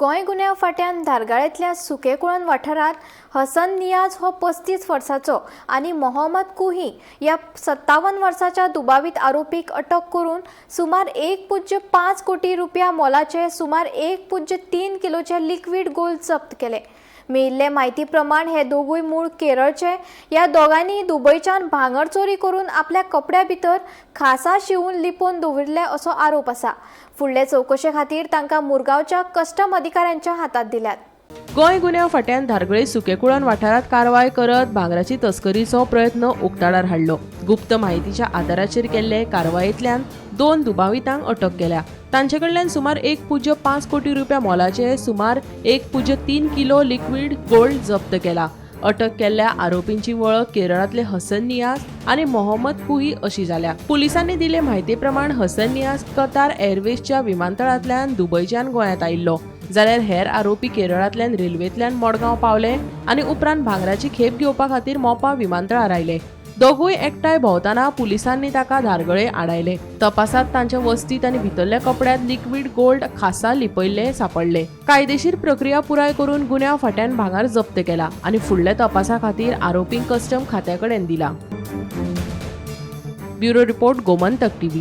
गोंय गुन्यांव फांट्यान धारगाळेंतल्या सुकेकुळण वाठारांत हसन नियाज हो 35 वर्साचो आनी मोहम्मद कुही ह्या 57 वर्साच्या दुबावीत आरोपीक अटक करून सुमार 1.5 कोटी रुपया मोलाचे सुमार 1.3 किलोचे लिक्वीड गोल्ड जप्त केले. मेळिल्ले म्हायती प्रमाण हे दोगूय मूळ केरळचे. ह्या दोगांनी दुबयच्यान भांगर चोरी करून आपल्या कपड्या भितर खासा शिवून लिपोवन दवरिल्ले असो आरोप आसा. फुडले चवकशे खातीर तांकां मुरगांवच्या कस्टम अधिकाऱ्यांच्या हातांत दिल्यात. गोंय गुन्यांव फांट्यान धारगळे सुकेकुळण वाठारांत कारवाय करत भांगराची तस्करीचो प्रयत्न उक्ताडार हाडलो. गुप्त म्हायतीच्या आदाराचेर केल्ले कारवायेंतल्यान 2 दुबावितांक अटक केल्या. तांचे कडल्यान सुमार 1.5 कोटी रुपया मोलाचे सुमार 1.3 किलो लिक्वीड गोल्ड जप्त केला. अटक केल्ल्या आरोपींची वळख केरळांतले हसन नियाज आनी मोहम्मद कुही अशी जाल्या. पुलिसांनी दिले म्हायती प्रमाण हसन नियाज कतार एअरवेजच्या विमानतळांतल्यान दुबयच्यान गोंयांत आयिल्लो, जाल्यार हेर आरोपी केरळांतल्यान रेल्वेंतल्यान मडगांव पावले आनी उपरांत भांगराची खेप घेवपा खातीर मोपा विमानतळार आयले. दोगूय एकठांय भोंवतना पुलिसांनी ताका धारगळे आडायले. तपासात तांच्या वस्तीत आनी भितरल्या कपड्यांत लिक्वीड गोल्ड खासा लिपयल्ले सांपडले. कायदेशीर प्रक्रिया पुराय करून गुन्यांव फांट्यान भांगर जप्त केला आनी फुडल्या तपासा खातीर आरोपींक कस्टम खात्या कडेन दिला. Bureau report, Gomantak TV.